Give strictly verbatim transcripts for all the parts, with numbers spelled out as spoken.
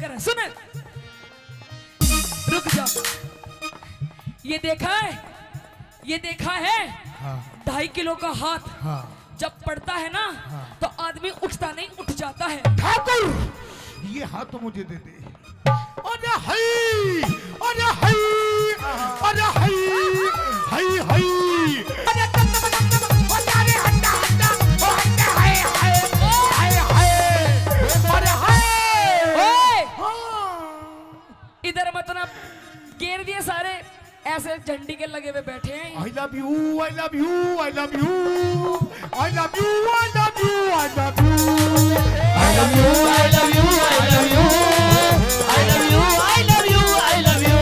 कर, सुन, रुक जा। ये देखा है, ये देखा है, हाँ। ढाई किलो का हाथ हाँ। जब पड़ता है ना, हाँ। तो आदमी उठता नहीं, उठ जाता है। ठाकुर, ये हाथ मुझे दे दे। अरे हई, अरे हई, अरे हई, हई, हई। अरे तम, तम, तम, तम, ओ जा रे हट्टा, हट्टा, ओ हट्टा, हाय, हाय, हाय, हाय। अरे हाय। ओए। हाँ। इधर मत ना, घेर दिए सारे, ऐसे झंडी के लगे हुए बैठे हैं। I love you, I love you, I love you, I love you, I love you, I love you। I love you, I love you, I love you, I love you, I love you, I love you।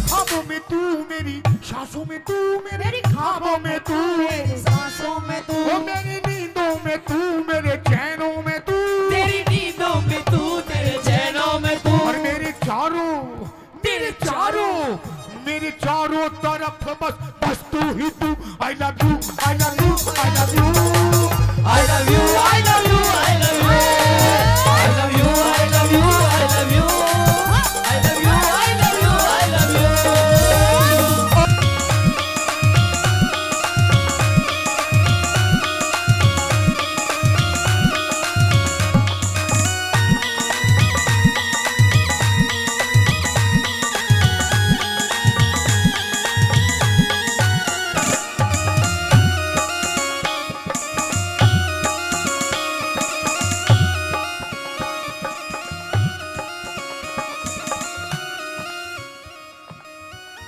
ख्वाबों में तू मेरी, सांसों में तू मेरे, मेरी ख्वाबों में तू, मेरी सांसों में तू, ओ मेरी नींदों में तू, मेरे चैनों में तू, तेरी नींदों में तू, तेरे चैनों में तू, और मेरे चारों, मेरे चारों, मेरे चारों तरफ बस, बस तू ही तू। I love you, I love you, I love you। I love you, I love you, I love you। I love you, I love you, I love you। I love you, I love you, I love you।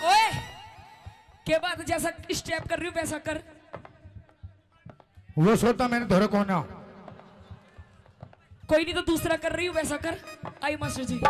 ओए, के बात, जैसा स्टेप कर रही हूँ वैसा कर। वो सोता मैंने धोरे कोना। कोई नहीं, तो दूसरा कर रही हूँ, वैसा कर। आई मास्टर जी।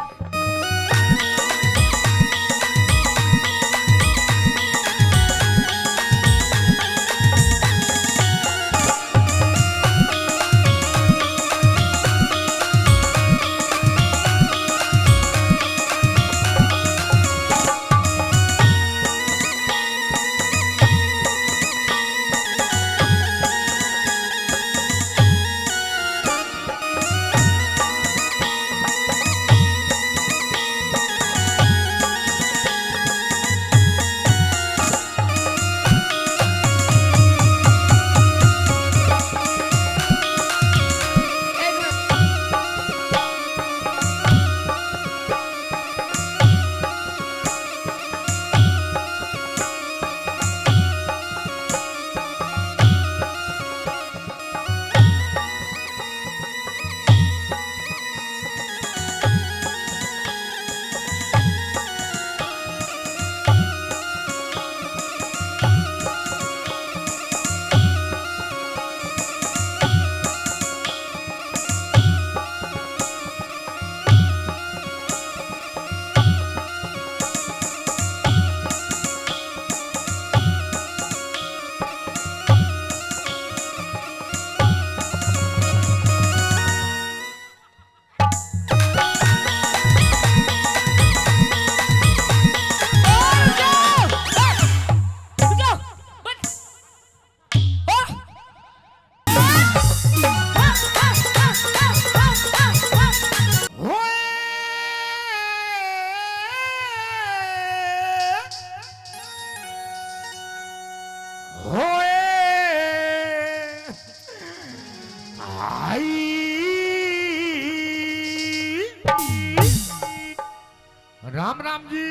राम राम जी,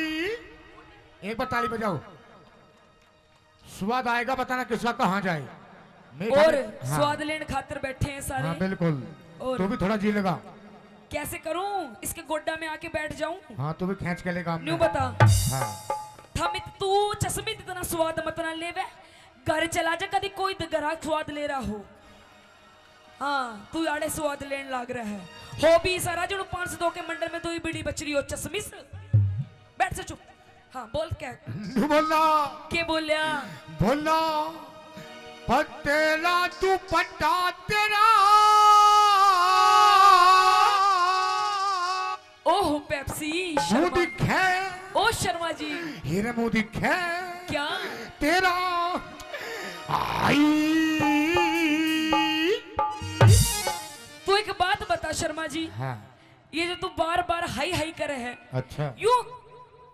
एक बार ताली बजाओ। स्वाद आएगा, बताना किसका कहाँ जाए। मीठा और में-, हाँ। स्वाद लेने खातिर बैठे हैं सारे। हाँ, बिल्कुल। और तू भी थोड़ा जी लगा। कैसे करूं, इसके गोड्डा में आके बैठ जाऊं? हाँ, तू भी खींच के लेगा हमने। न्यू बता। हाँ। थमित तू चश्मित इतना स्वाद मत ना लेवे, घर चला जा, कदी कोई द-, ग्राहक स्वाद ले रहा हो। हाँ, तू आड़े स्वाद लेन लाग रहा है। हो भी सारा जणु पाँच सौ दो के मंडल में दो ही बीड़ी बच रही हो, चश्मिस। बैठ से चुप। हाँ, बोल क्या? बोला। के बोल्या? बोला, पतेला दुपट्टा तेरा। ओह, पेप्सी, मुंह शर्मा। दिखे। ओ शर्मा जी। हीरे मुंह दिखे। क्या? तेरा। आई। तू एक बात बता शर्मा जी। हाँ। ये जो तू बार बार हाई हाई करे है, अच्छा। यू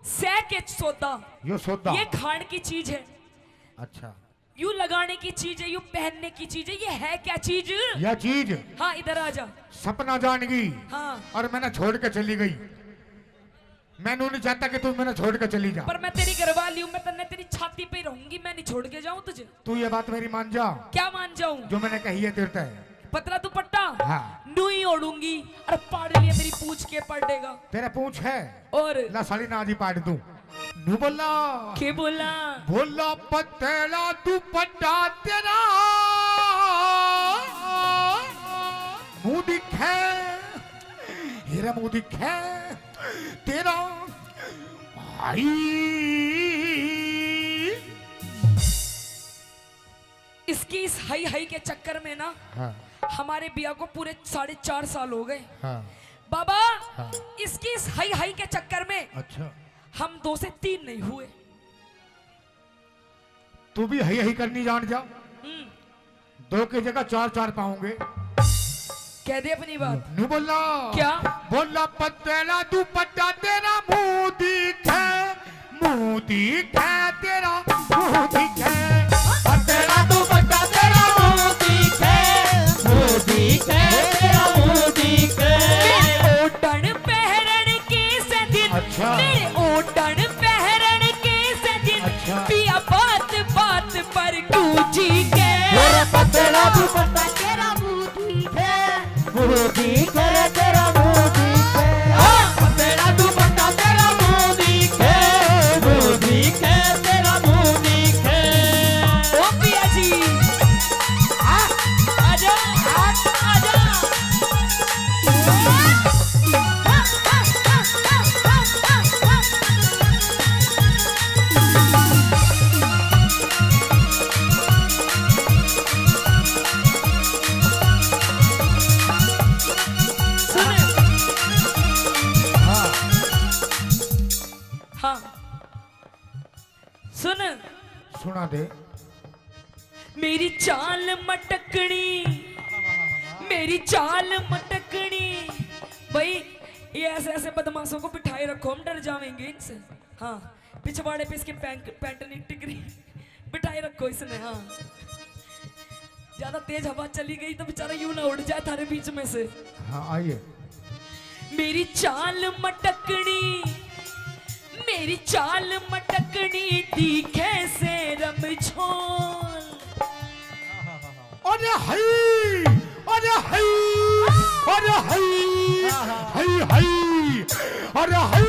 सह के सौदा, यो सौदा। ये खाण की चीज है। अच्छा। यू लगाने की चीज है, यू पहनने की चीज है, ये है क्या चीज? या चीज। हाँ, इधर आ जा। सपना जान गई। हाँ। और मैंने छोड़ के चली गई। मैं न्यू नहीं चाहता कि तू मैंने छोड़ के चली जा। पर मैं तेरी घरवाली हूँ, मैं तन्ने तेरी छाती पे ही रहूंगी, मैं नहीं छोड़ के जाऊँ तुझे। तू ये बात मेरी मान जा। क्या मान जाऊँ? जो मैंने कही है तेरे तय। पतला दुपट्टा। हाँ। न्यू ही ओढ़ूंगी। और पाड़ लिया मेरी पूछ के पाड़ेगा। तेरा पूछ है? और? ला साली ना आज ही पाड़ दूं। न्यू बोला। के बोला? बोला पतला दुपट्टा तेरा मुंह दिखे, हेरा मुंह दिखे तेरा। हाई। इसकी इस हाई हाई के चक्कर में ना, हाँ। हमारे बिया को पूरे साढ़े चार साल हो गए। हाँ। बाबा, हाँ। इसकी इस हाई हाई के चक्कर में, अच्छा। हम दो से तीन नहीं हुए। तू भी हाई हाई करनी जान जा। हम्म। दो की जगह चार चार पाऊंगे। कह दे अपनी बात। न्यू बोला। क्या? बोला पतला दुपट्टा तेरा मुंह दिखे, मुंह दिखे तेरा, मुंह दिखे। पतला दुपट्टा तेरा मुंह दिखे, मुंह दिखे तेरा, मुंह दिखे। मेरे ओटन पहरन के से दिन, अच्छा। मेरे ओटन पहरन के से दिन, अच्छा। पिया बात बात पर गूंजी के। मेरा पतला दुपट्टा तेरा मुंह दिखे, मुंह दिखे रे तेरा मुंह दिखे। हाँ। पतला दुपट्टा तेरा मुंह दिखे, मुंह दिखे तेरा मुंह दिखे। ओ पिया जी। हाँ। आजा, आजा। सुन। हाँ। हाँ। सुन। सुना दे। मेरी चाल मटकनी, मेरी चाल मटकनी। भाई, ये ऐसे ऐसे बदमाशों को बिठाए रखो, हम डर जाएंगे इनसे। हाँ, पिछवाड़े पे इसके पैंट, पैंट नहीं टिक रही, बिठाए रखो इसने। हाँ, ज्यादा तेज हवा चली गई तो बेचारा यूं ना उड़ जाए थारे बीच में से। हाँ, आइए। मेरी चाल मटकनी, मेरी चाल मटकनी, दिखे से रमझोल। अरे हई, अरे हई, अरे हई, हई, हई, अरे हई।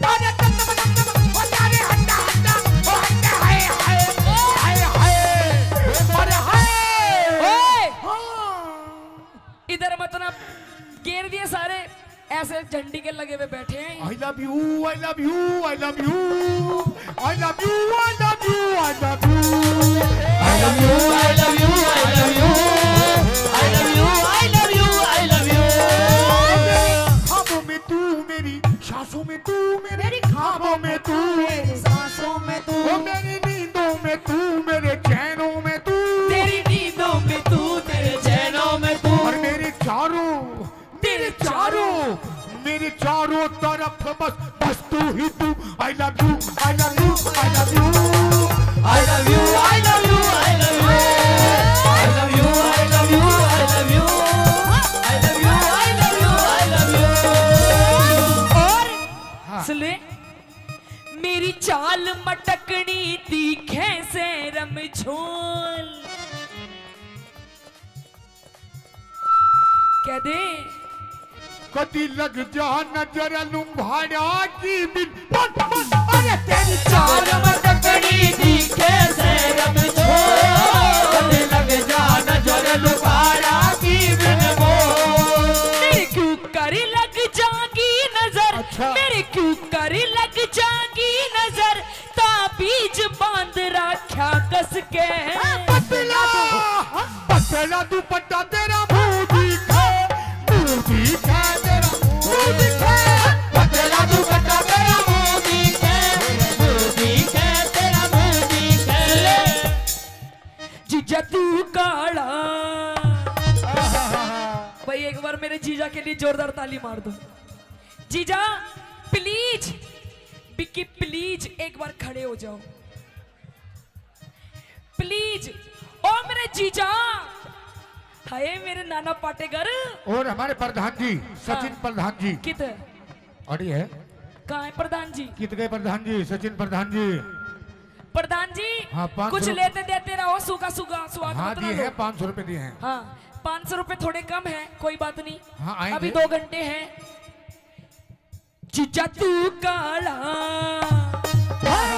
अरे टम टम टम टम, ओ जा रे हंडा हंडा, ओ हंडा हाय हाय, हाय हाय, अरे हाय। ओए! हाँ। इधर मत ना, घेर दिए सारे, ऐसे झंडी के लगे हुए बैठे हैं। I love you, I love you, I love you, I love you, I love you, I love you, I love you, I love you, I love you, I love you, I love you, I love you। ख्वाबों में तू मेरी, सांसों में तू मेरे, मेरी ख्वाबों में तू, मेरी सांसों में तू, ओ मेरी नींदों में तू, मेरे चैनों में तू, तेरी नींदों में तू, तेरे चैनों में तू, और मेरे चारों, मेरे चारों, मेरे चारों तरफ बस, बस तू ही तू। I love you, I love you, I love you, I love you, I love you, I love you, I love you, I love you, I love you, I love you, I love you, I love you। और हाँ। सुन ले, मेरी चाल मटकनी, दिखे से रमझोल। कह दे। कदी लग जा नजर लुम्बाड़ा की बिन। अरे तेरी चाल मटकनी, दिखे से रमझोल। कदी लग जा नजर लुम्बाड़ा की बिन बोल। मेरे क्यों कर लग जागी नजर, अच्छा। मेरे क्यों कर लग जागी नजर, ताबीज बांध रखा कस के। पतला, पतला दुपट्टा तेरा मुंह दिखे, मुंह दिखे तेरा मुंह दिखे। पतला दुपट्टा तेरा मुंह दिखे, मुंह दिखे तेरा मुंह दिखे। जीजा तू काला। भाई एक बार मेरे जीजा के लिए जोरदार ताली मार दो। जीजा, प्लीज, विक्की, प्लीज एक बार खड़े हो जाओ, प्लीज। ओ मेरे जीजा, हाय मेरे नाना पाटेकर। और हमारे प्रधान जी, सचिन हाँ। प्रधान जी। कित? अड़ी है। कहाँ है प्रधान जी? कित गए प्रधान जी, सचिन प्रधान जी? प्रधान जी, हाँ, पाँच सौ कुछ रुपये। लेते देते रहो, सूखा सूखा स्वाद हाँ, मत ना दिए दो। हैं, पाँच सौ रुपये दिए हैं। हाँ, पाँच सौ रुपये थोड़े कम है, कोई बात नहीं। हाँ, आएंगे। अभी दो घंटे हैं। जीजा तू काला,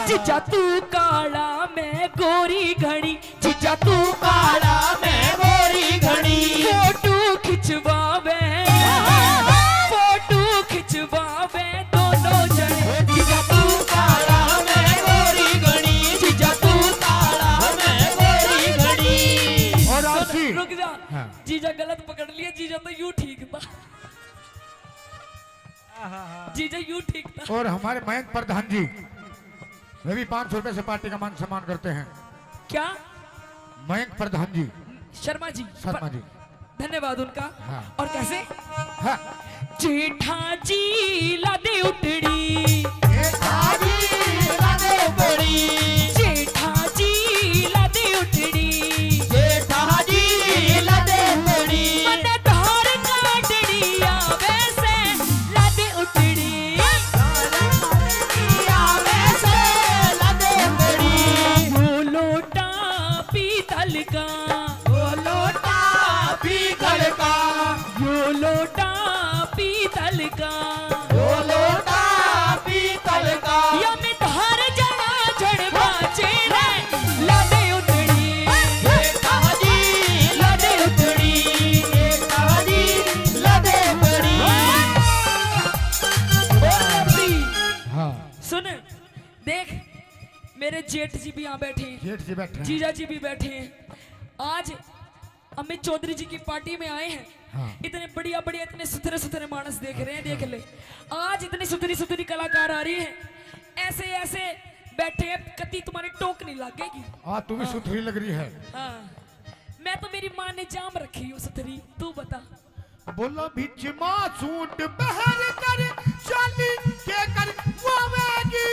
जीजा तू काला, मैं गोरी घणी। जीजा तू काला, मैं गोरी घणी। फोटो खिंचवावे, फोटो खिंचवावे दोनों जने। ओ जीजा तू काला, मैं गोरी घणी। जीजा तू काला, मैं गोरी घणी। और सुन, आशी। रुक जा। हाँ। जीजा गलत पकड़ लिया, जीजा तो यूं ठीक था। जीजा यूं ठीक था। और हमारे मयंक प्रधान जी, वे भी पाँच सौ रुपए से पार्टी का मान सम्मान करते हैं। क्या? मयंक प्रधान जी। शर्मा जी। शर्मा जी। धन्यवाद उनका। हाँ। और कैसे? हाँ। जेठा जी लादे उठड़ी। जेठा जी लादे उठड़ी। जेठा जी लादे उठड़ी। जेठा जी लादे उठड़ी। मने धार काटड़ी आवे से लादे उठड़ी। धार काटड़ी आवे से लादे उठड़ी। यो लोटा पीतल का। यो लोटा पीतल का। यो लोटा पीतल का। यो लोटा पीतल का। या में धार जड़ा झड़ बाजे रे। लादे उतरी। ए काजी, लादे उतरी। ए काजी, लादे उतरी। हाँ। सुन, देख, मेरे जेठ जी भी यहाँ बैठे हैं। जेठ जी बैठे हैं। जीजा जी भी बैठे हैं। आज अमित चौधरी जी की पार्टी में आए हैं। हाँ। इतने बढ़िया बढ़िया, इतने सुथरे सुथरे मानस देख रहे हैं, देख ले। आज इतनी सुथरी सुथरी कलाकार आ रही है, ऐसे ऐसे बैठे हैं, कती तुम्हारे टोक नहीं लगेगी। हाँ, तू भी हाँ। सुथरी लग रही है। हाँ। मैं तो, मेरी माँ ने जाम रखी हूँ सुथरी, तू बता। बोला, भिचमा सूट पहर कर चाली के करवावेगी।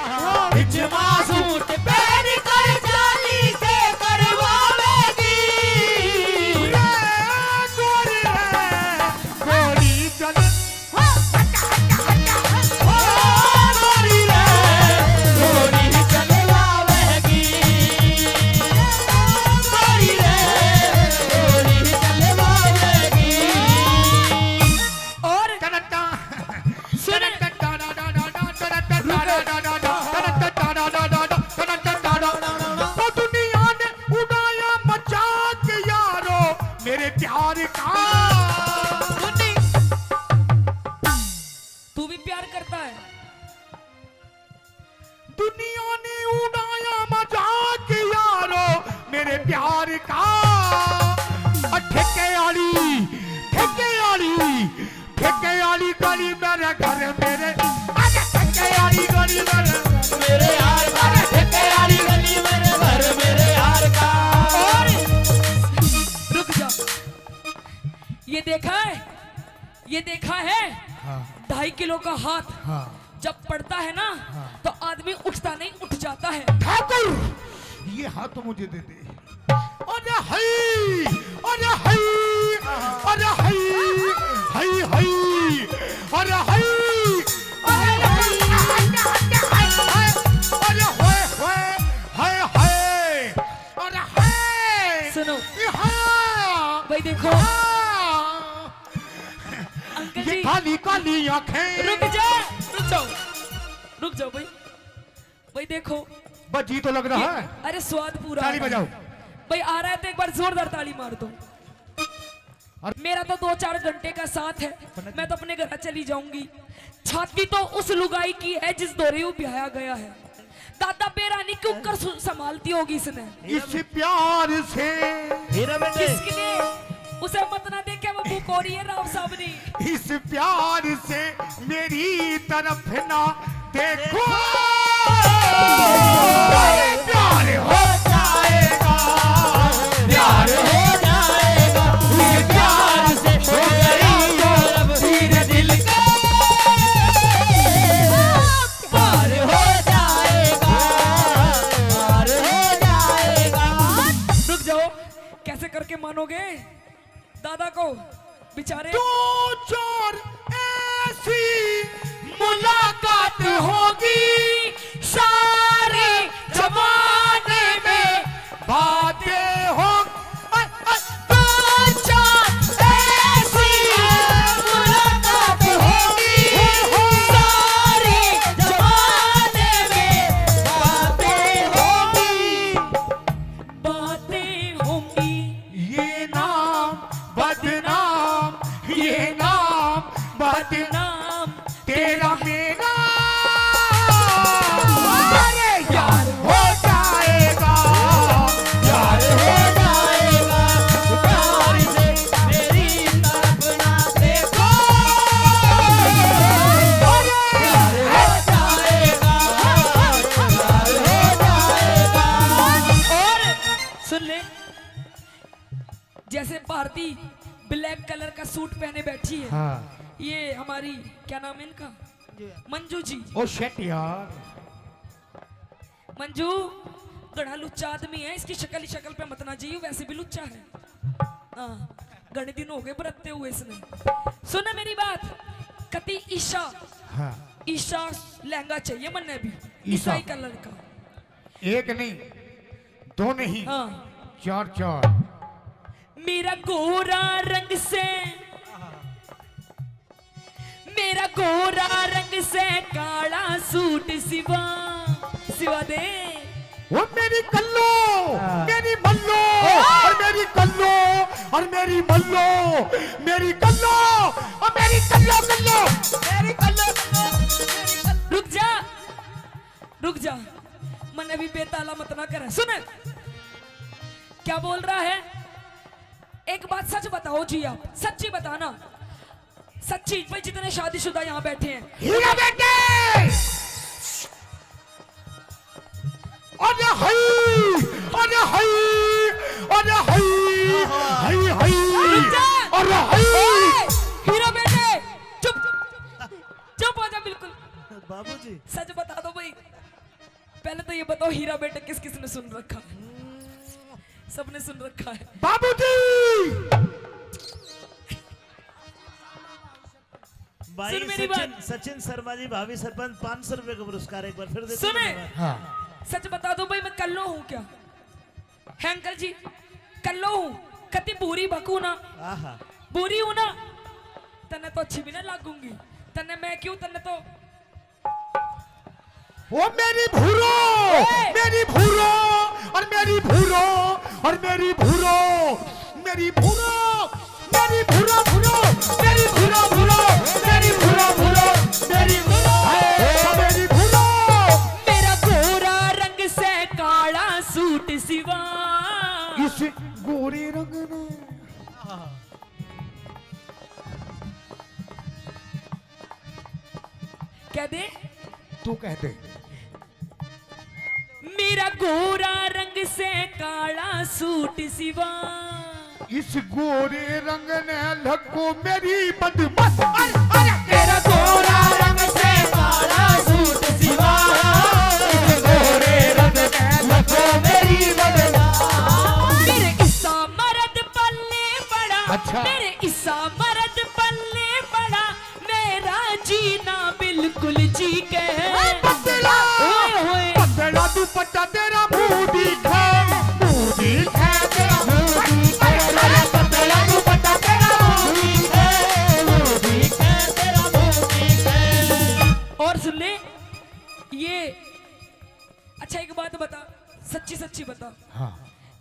हाँ, भिचमा सूट पहर कर चाली के करवावेगी। रे गोरी रे, गोरी चल। ओ गोरी रे, गोरी चलवावेगी। गोरी रे, गोरी चलवावेगी। और टनटा। सुन। टनटा। ओ दुनिया ने उड़ाया मजाक यारो, मेरे प्यार का। तू भी प्यार करता है? दुनिया ने उड़ाया मजाक यारो, मेरे प्यार का। और ठेके आली, ठेके आली, ठेके आली गली मेरे घर मेरे। अरे ठेके आली गली मेरे, मेरे यार का। अरे ठेके आली गली मेरे घर मेरे यार का। और रुक जा, ये देखा है? ये देखा है? हाँ। ढाई किलो का हाथ हाँ। जब पड़ता है ना, हाँ। तो आदमी उठता नहीं, उठ जाता है। ठाकुर, ये हाथ मुझे दे दे। अरे हई, अरे हई, अरे हई, हई, हई, अरे हई, अरे हई, अरे होए, होए, हाय, हाय, अरे हाय। सुनो। ये हाँ। भाई देखो। हाँ। अंकल ये जी। काली काली आंखें। रुक जा, रुक जाओ, रुक जाओ भाई। भाई देखो। बस जी तो लग रहा ये, है। अरे स्वाद पूरा ताली आ रहा है। बजाओ। भाई आ रहा है तो एक बार जोरदार ताली मार दो। और मेरा तो दो चार घंटे का साथ है, मैं तो अपने घर चली जाऊंगी। छाती तो उस लुगाई की है जिस धोरे ब्याया गया है। दादा बेरा नहीं क्यों कर सु-, संभालती होगी इसने। इस प्यार से। हीरा बेटे। किसके लिए? उसे मत ना देखे, वो भूख हो रही है राव साहब ने। इस प्यार से मेरी तरफ ना देखो। प्यार हो जाएगा, प्यार हो जाएगा, ये प्यार से हो गया। मानोगे दादा को बेचारे। दो चार ऐसी मुलाकात होगी सारे जमाने में, बातें हो, अ, अ, दो चार ऐसी मुलाकात होगी सारे जमाने में, बातें होगी, बातें होंगी। ये नाम बदनाम, ये नाम बदनाम, तेरा मेरा। अरे यार हो जाएगा, यार हो जाएगा, प्यार से मेरी तरफ ना देखो। अरे यार हो जाएगा, यार हो जाएगा। और सुन ले, जैसे भारती ब्लैक कलर का सूट पहने बैठी है। हाँ। ये हमारी, क्या नाम है इनका? मंजू जी। ओ शिट यार। मंजू घणा लुच्चा आदमी है, इसकी शक्ल ही शक्ल पे मत ना जाइयो, वैसे भी लुच्चा है। हाँ, घणे दिन हो गए बरतते हुए इसने। सुन मेरी बात, कति ईशा, हाँ। ईशा लहंगा चाहिए मन्ने भी, ईशा। ईसाई कलर का। एक नहीं, दो नहीं, हाँ। चार चार। मेरा गोरा रंग से, मेरा गोरा रंग से काला सूट सिवा, सिवा दे। वो मेरी कल्लो, हाँ। मेरी मल्लो, और मेरी कल्लो, और मेरी मल्लो, मेरी कल्लो, और मेरी कल्लो, कल्लो, मेरी कल्लो, कल्लो, मेरी कल्लो। रुक जा, रुक जा, मन अभी बेताला मत ना करे। सुन, क्या बोल रहा है? एक बात सच बताओ जी, आप सच्ची बताना, सच्ची। भाई, जितने शादीशुदा यहाँ बैठे हैं, हीरा बेटे! अरे हाय, अरे हाय, अरे हाय, हाय, हाय, रुक जा। अरे हाय। ओए, हीरा बेटे, चुप, चुप हो जा बिल्कुल। बाबूजी। सच बता दो भाई, पहले तो ये बताओ, हीरा बेटे किस किस ने सुन रखा है? सबने सुन रखा है। बाबूजी। भाई सुन मेरी सचिन, बात। सचिन शर्मा जी, भावी सरपंच, पाँच सौ रुपए का पुरस्कार एक बार फिर देते हैं सुने। धन्यवाद। हाँ। सच बता दो भाई, मैं कल्लो हूँ क्या? है अंकल जी, कल्लो हूँ, कति बुरी बकू ना, आहा। बुरी हूँ ना, तन्ने तो अच्छी भी ना लागूंगी, तन्ने मैं क्यों, तन्ने तो ओ मेरी भूरो, ए! मेरी भूरो, और मेरी भूरो, और मेरी भूरो, मेरी भूरो, मेरी भूरो, भूरो, मेरी भूरो, भूरो, मेरी भूरो, भूरो, मेरी भूरो, ए, मेरी भूरो। मेरा गोरा रंग से काला सूट सिवा। इस गोरे रंग ने कह दे। तू कह दे। मेरा गोरा रंग से काला सूट सिवा। इस गोरे रंग ने लको मेरी बदमाश। अरे, अरे। मेरा गोरा रंग से काला सूट सिवा। इस गोरे रंग ने लको मेरी बदमाश। मेरे ईसा मर्द पल्ले पड़ा। अच्छा। मेरे ईसा मर्द पल्ले पड़ा। मेरा जीना बिल्कुल जी के। ओए पतला, ओए होए। पतला दुपट्टा तेरा मुंह दिखे, मुंह दिखे तेरा मुंह दिखे। अरे पतला दुपट्टा तेरा मुंह दिखे, मुंह दिखे तेरा मुंह दिखे। और सुन ले, ये अच्छा, एक बात बता, सच्ची सच्ची बता। हाँ।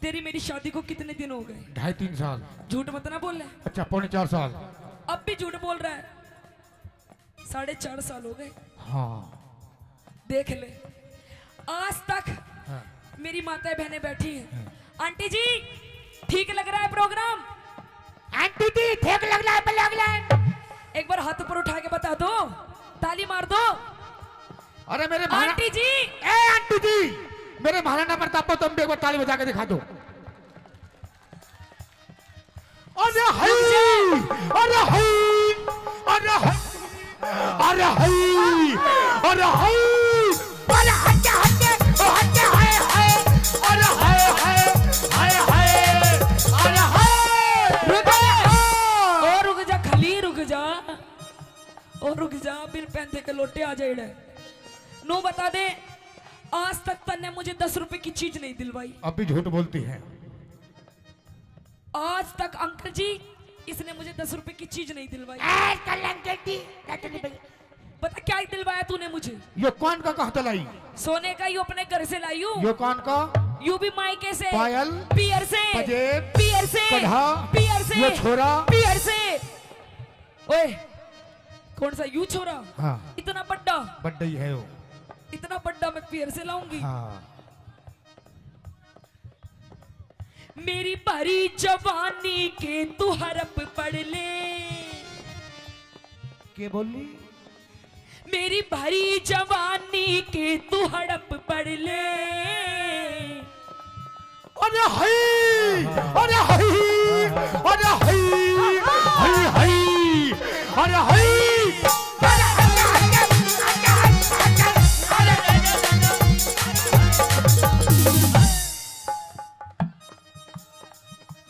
तेरी मेरी शादी को कितने दिन हो गए? ढाई तीन साल। झूठ मत ना बोल ले। अच्छा, पौने चार साल। अब भी झूठ बोल रहा है। साढ़े चार साल हो गए। हाँ। देख ले, आज तक हाँ। मेरी माताएं बहनें बैठी हैं। हाँ। आंटी जी, ठीक लग रहा है प्रोग्राम? आंटी जी, ठीक लग रहा है प्रोग्राम? एक बार हाथ ऊपर उठा के बता दो, ताली मार दो। अरे मेरे महारा-, आंटी जी। ए आंटी जी, मेरे महाराणा प्रताप को तुम भी एक बार ताली बजा के दिखा दो। अरे हाय, अरे हाय, अरे हाय, अरे हाय, अरे हाय, अरे हटे, हटे, ओ हटे, हाय, हाय, अरे हाय, हाय, हाय, हाय, अरे हाय। पहनते के लोटे आ जाए। नू बता दे, आज तक तन्ने मुझे दस रुपए की चीज नहीं दिलवाई। अब भी झूठ बोलती है। आज तक अंकल जी, इसने मुझे दस रुपए की चीज नहीं दिलवाई। ए, कल अंकल जी, कल नहीं भाई। पता क्या दिलवाया तूने मुझे? यो कान का कहाँ तै लाई? सोने का, यो अपने घर से लाई हूँ। यो कान का? यू भी मायके से। पायल? पियर से। पजेब? पियर से। कढ़ा? पियर से। यो छोरा? पियर से। ओए, कौन सा यू छोरा? हाँ। इतना बड्डा? बड्डा ही है वो। इतना बड्डा मैं पियर से लाऊंगी? हाँ। मेरी भरी जवानी के तू हड़प पढ़ ले। के बोली? मेरी भरी जवानी के तू हड़प पढ़ ले। अरे हई, अरे हई, अरे हई, हई, हई, अरे हई।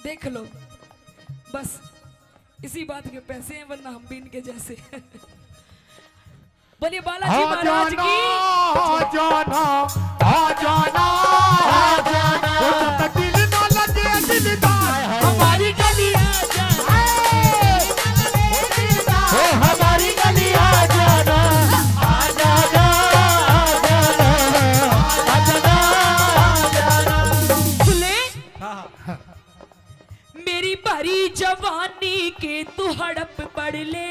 देख लो, बस इसी बात के पैसे हैं, वरना हम भी इनके जैसे। बोलिए बालाजी आ महाराज जाना, की। आ जाना, आ जाना, आ जाना। ओ जब तक दिल ना लगे दिलदार, हमारी गली आ जाना। ओ हमारी गली आ जाना, आ जाना, आ जाना, आ जाना, आ जाना। सुन ले। हाँ, हाँ। मेरी भरी जवानी के तू हड़प पढ़ ले।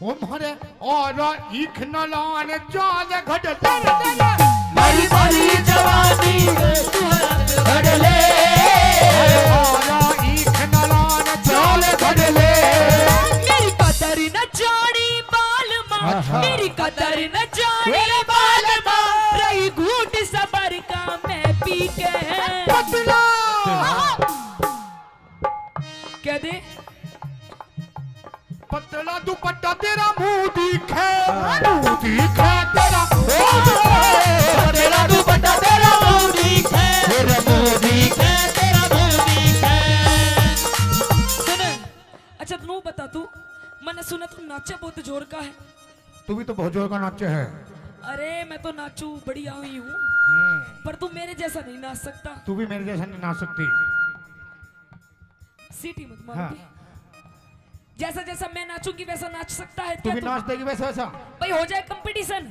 ओ म्हारे और ईख नलान चाल घड़ ले। मेरी भरी जवानी के तू हड़प पढ़ ले। और ईख नलान चाल घड़ ले। मेरी कदर न जानी बाल माँ, आहा। मेरी कदर न जानी बाल माँ, रही घूट सबर का मैं पी के। पतला। कह दे। पतला दुपट्टा तेरा मुंह दिखे, मुंह दिखे तेरा, ओ, पतला दुपट्टा तेरा मुंह दिखे, तेरा मुंह दिखे, तेरा मुंह दिखे। सुन, अच्छा, तू बता, तू, मैंने सुना तू नाचे बहुत जोर का है। तू भी तो बहुत जोर का नाचे है। अरे, मैं तो नाचू बढ़िया हुई हूँ, हम्म। पर तू मेरे जैसा नहीं नाच सकता। तू भी मेरे जैसा नहीं नाच सकती। सीटी मत मार हाँ। दे। जैसा जैसा मैं नाचूंगी वैसा नाच सकता है तू क्या भी तू? नाच देगी वैसा वैसा। भाई, हो जाए कंपटीशन।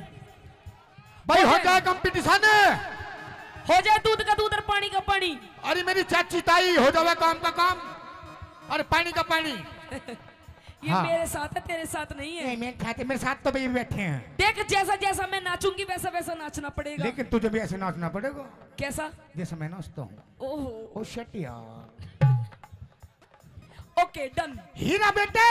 भाई, हो जाए कंपटीशन। हो जाए दूध का दूध और पानी का पानी। अरे मेरी चाची ताई, हो जावे काम का काम और पानी का पानी। ये हाँ। मेरे साथ है, तेरे साथ नहीं है। नहीं, मेरे साथ है, मेरे साथ तो भाई बैठे हैं। देख, जैसा जैसा मैं नाचूंगी वैसा वैसा नाचना पड़ेगा। लेकिन तुझे भी ऐसे नाचना पड़ेगा। कैसा? जैसा मैं नाचता हूँ। ओहो। ओ shit यार। OK, done। हीरा बेटे।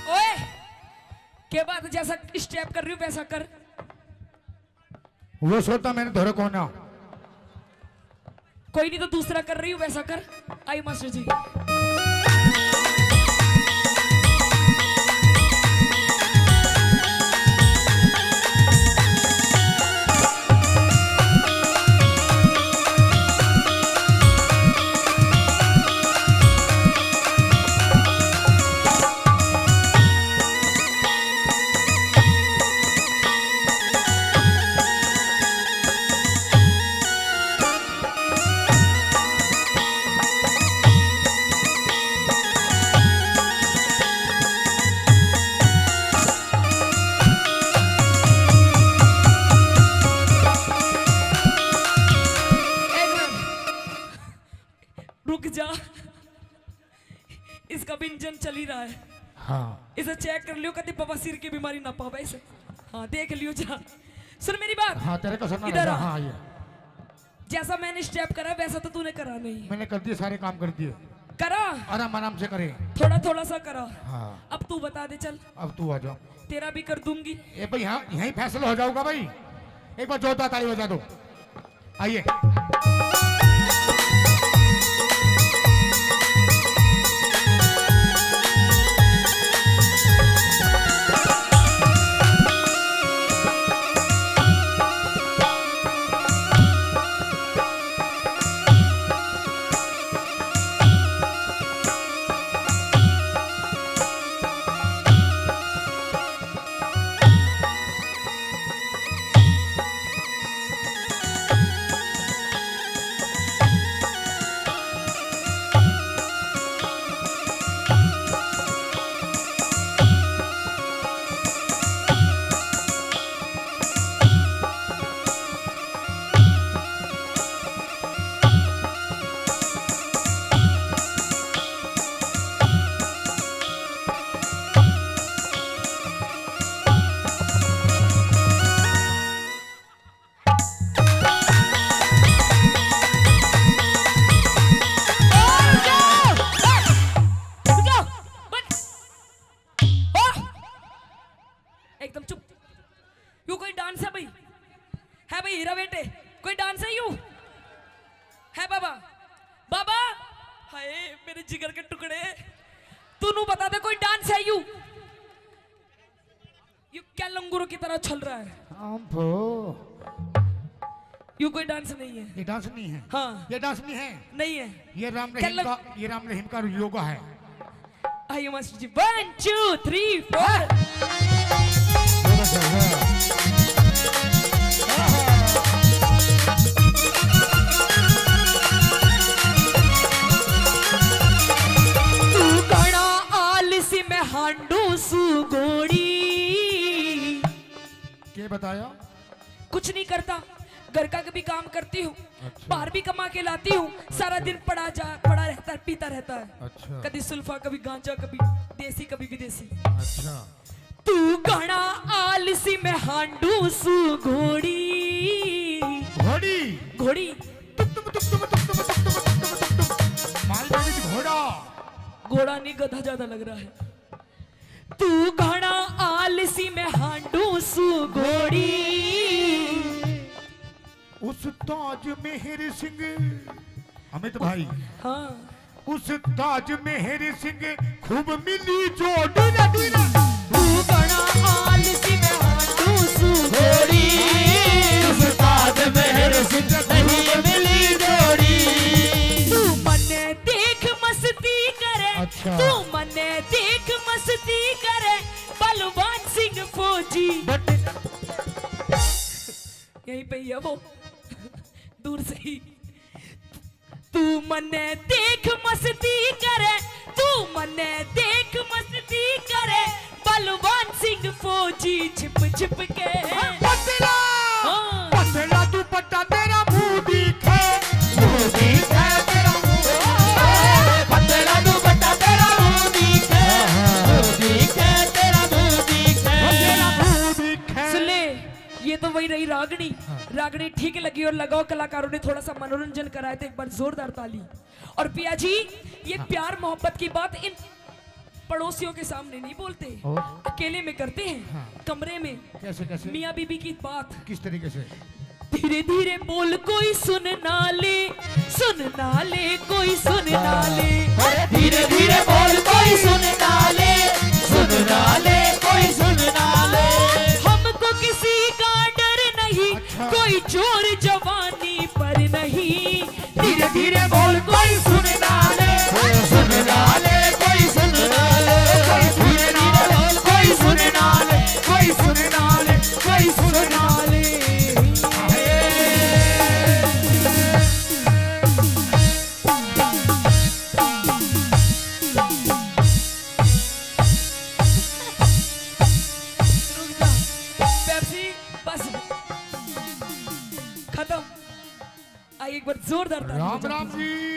ओए, के बात, जैसा step कर रही हूँ वैसा कर। वो श्रोता मैंने धोरे कोना। कोई नहीं, तो दूसरा कर रही हूँ, वैसा कर। आई मास्टर जी। रुक जा, इसका भी इंजन चल ही रहा है। हाँ। इसे चेक कर लियो, कभी बवासीर की बीमारी ना पावे इसे। हाँ, देख लियो जा। सुन मेरी बात। हाँ, तेरे को सुनना इधर रहेगा। आ। हाँ, ये। जैसा मैंने स्टेप करा, वैसा तो तूने करा नहीं। मैंने कर दिए, सारे काम कर दिए। करा? आराम आराम से करे। थोड़ा थोड़ा सा करा। हाँ। अब तू बता दे, चल। अब तू आ जा। तेरा भी कर दूंगी। ए भाई, यहाँ यहीं फैसला हो जाऊंगा भाई। एक बार जोरदार ताली बजा दो। आइए। एकदम चुप। यू कोई डांस है भाई? है भाई हीरा बेटे, कोई डांस है यू? है बाबा? बाबा, हाय मेरे जिगर के टुकड़े, तू नू बता दे कोई डांस है यू? यू क्या लंगूरों की तरह चल रहा है? अम्भो। यू कोई डांस नहीं है। ये डांस नहीं है। हाँ। ये डांस नहीं है। नहीं है। ये राम रहीम का, ये राम रहीम का योगा है। आइए मास्टर जी, one, two, three, four। तू घणा आलसी, मैं हांडू सू घोड़ी। के बताया? कुछ नहीं करता, घर का भी काम करती हूँ, अच्छा। बाहर भी कमा के लाती हूँ, सारा दिन पड़ा जा, पड़ा रहता है, पीता रहता है। अच्छा। कभी सुल्फा, कभी गांजा, कभी देसी, कभी विदेशी। अच्छा। तू घणा आलसी, मैं हांडू सू घोड़ी। घोड़ी। घोड़ी। टुक टुक टुक टुक टुक टुक टुक टुक टुक टुक। मालगाड़ी घोड़ा। घोड़ा नहीं, गधा ज्यादा लग रहा है। तू घणा आलसी, मैं हांडू सू घोड़ी। उस्ताद मेहर सिंह, अमित भाई। हाँ। उस्ताद मेहर सिंह खूब मिली जोड़ी रे, जोड़ी रे। तू घणा आलसी, मैं हांडू सू घोड़ी। उस्ताद मेहर सिंह नहीं मिली जोड़ी। तू मन्ने देख मस्ती करे, अच्छा। तू मन्ने देख मस्ती करे, बलवान सिंह फौजी। बट यहीं पे ही है वो, दूर से ही। तू मन्ने देख मस्ती करे, तू मन्ने देख मस्ती करे, बलवान सिंह फौजी छिप छिप के। पतला, हाँ। पतला दुपट्टा तेरा मुंह दिखे, मुंह दिखे तेरा मुंह। पतला दुपट्टा तेरा मुंह दिखे, मुंह दिखे तेरा मुंह दिखे। तेरा मुंह दिखे। सुन ले, ये तो वही रही रागनी। हाँ। रागनी ठीक लगी और लगाओ कलाकारों ने थोड़ा सा मनोरंजन कराया, तो एक बार जोरदार ताली। और पिया जी, ये हाँ। प्यार मोहब्बत की बात इन पड़ोसियों के सामने नहीं बोलते, और? अकेले में करते हैं, हाँ। कमरे में। कैसे, कैसे? मियाँ बीबी की बात। किस तरीके से? धीरे धीरे बोल कोई सुन ना ले, सुन ना ले कोई सुन ना ले। अरे धीरे धीरे बोल कोई सुन ना ले, सुन ना ले कोई सुन ना ले। हमको किसी का डर नहीं, अच्छा। कोई जोर जवानी पर नहीं। धीरे धीरे बोल कोई सुन ना ले, सुन ना ले कोई सुन ना ले। कोई सुन ना ले, कोई सुन ना ले, कोई सुन ना ले, कोई सुन ना ले। रुक जा, पेप्सी बस खत्म। आई एक बार जोरदार ताली राम बजाओ। राम जी।